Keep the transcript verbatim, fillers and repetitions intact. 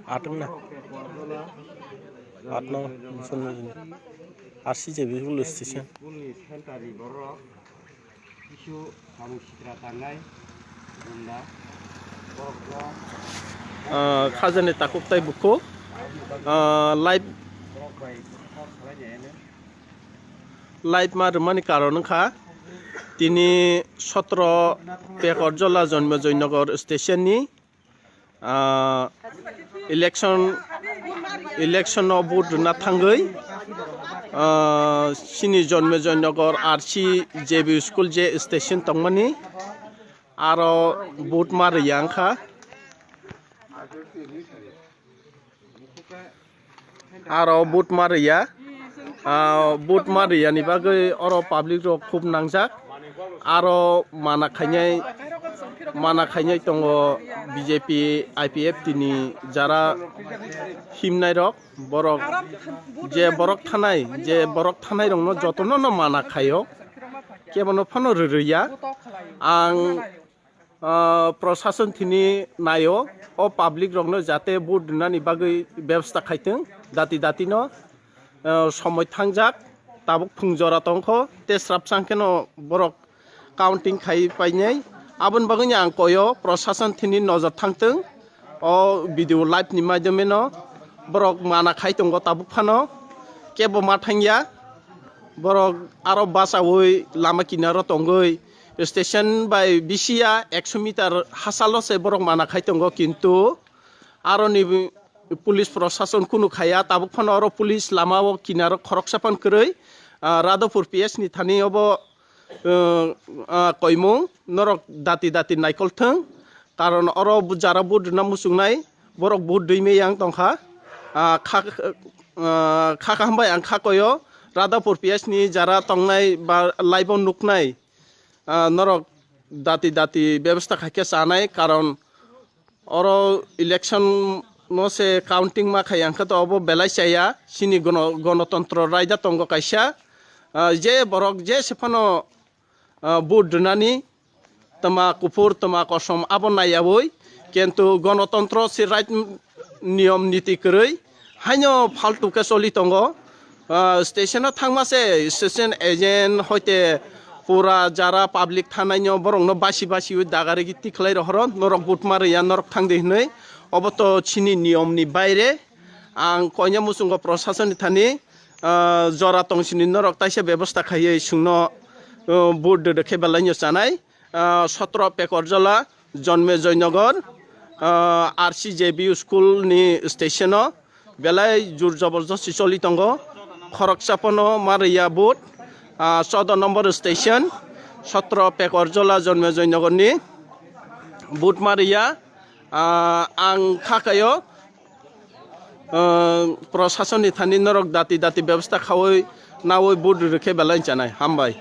Atwng na. Atno, Joinogor R C J B police station. School ni center ni borok kisu samung sitra tangnai gunda. Borok no Ah, khajani takhuk tai bukhuk. Ah, live borok bai kok salai nai ano. Live ma rwmani karon wngkha tini sotro Pekorjola Jonmejoi Nagar station ni, ah, election, election o vote rwna thangwi, ah, chini Jonmejoi Nagar R C J B school je station tongmani aro vote ma rwya wngkha. Aro vote ma rwya. Ah, vote ma rwya ni bagwi oro public rok khub nangjak. Aro mana khainai, mana khainai tongo B J P, I P F T ni jara himnai rok, borok je borok thanai, je borok thanai rokno jotono no mana khaio. Kebono phano rwrwya. Ang ah, prosason thini naio, o public rokno jate vote rwnani bagwi bebostha khaitwng, dati dati no, ah, somoi thangjak, tabuk phung jora tongkho, tei srapsang kheno borok counting khai painai, aboni bagwi ang koyo prosason thini nojor thangtwng, o video live ni maidome no borok mana khai tongo tabuk phano, kebo ma thangya, borok aro bachaui lama kinaro tongwi, station bai bisi ya ekso meter hachalo se borok mana khai tongo, kintu aroni police prosason kunu khaiya, tabuk phano oro police lama o kinaro khoroksa phan kwrwi, ah, Radhapur P S ni thani obo, ah, ah, koimung norok dati dati naikol thwng, karon oro bu-, jara vote rwna muchungnai borok vote rwimai yang tongkha, ah, kha, ah, kha kaham bai ang kha koyo Radhapur P S ni jara tongnai ba live o nuknai. Ah, norok dati dati bebostha khaikhe chanai, karon oro election no se counting ma khai ang khe to obo belai chaya, chini gono-, gonotontro raida tongo kaisa. Ah, je borok je se phano, ah, vote rwnani tama kuphur tama kosom abo naiyaui, kintu gonotontro se right niyom niti kwrwi haino faltu khe choli tongo. Ah, station o thangma se station agent hoite pura jara public thanai no borok no basi basi ui dagarigi tikhlai rohoro, norok butma rwya, norok thangdi hinwi. Obo to chini niyom ni baire. Ang koina muchungo prosason ni thani, ah, jora tongsini norok taisa bebostha khaiwi chwngno, ah, vote rwrwkhe belai no chanai. Ah, sotro Pekorjola, Jonmejoi Nagar, ah, R C J B school ni station o belai jur joborjosti choli tongo. Khoroksa phano ma rwya vote, ah, choudo number station, sotro Pekorjola, Jonmejoi Nagar ni vote ma rwya. Ah, ang kha kaio, ah, prosason ni thani norok dati dati bebostha khaui naui vote rwrwkhe belai chanai. Hambai.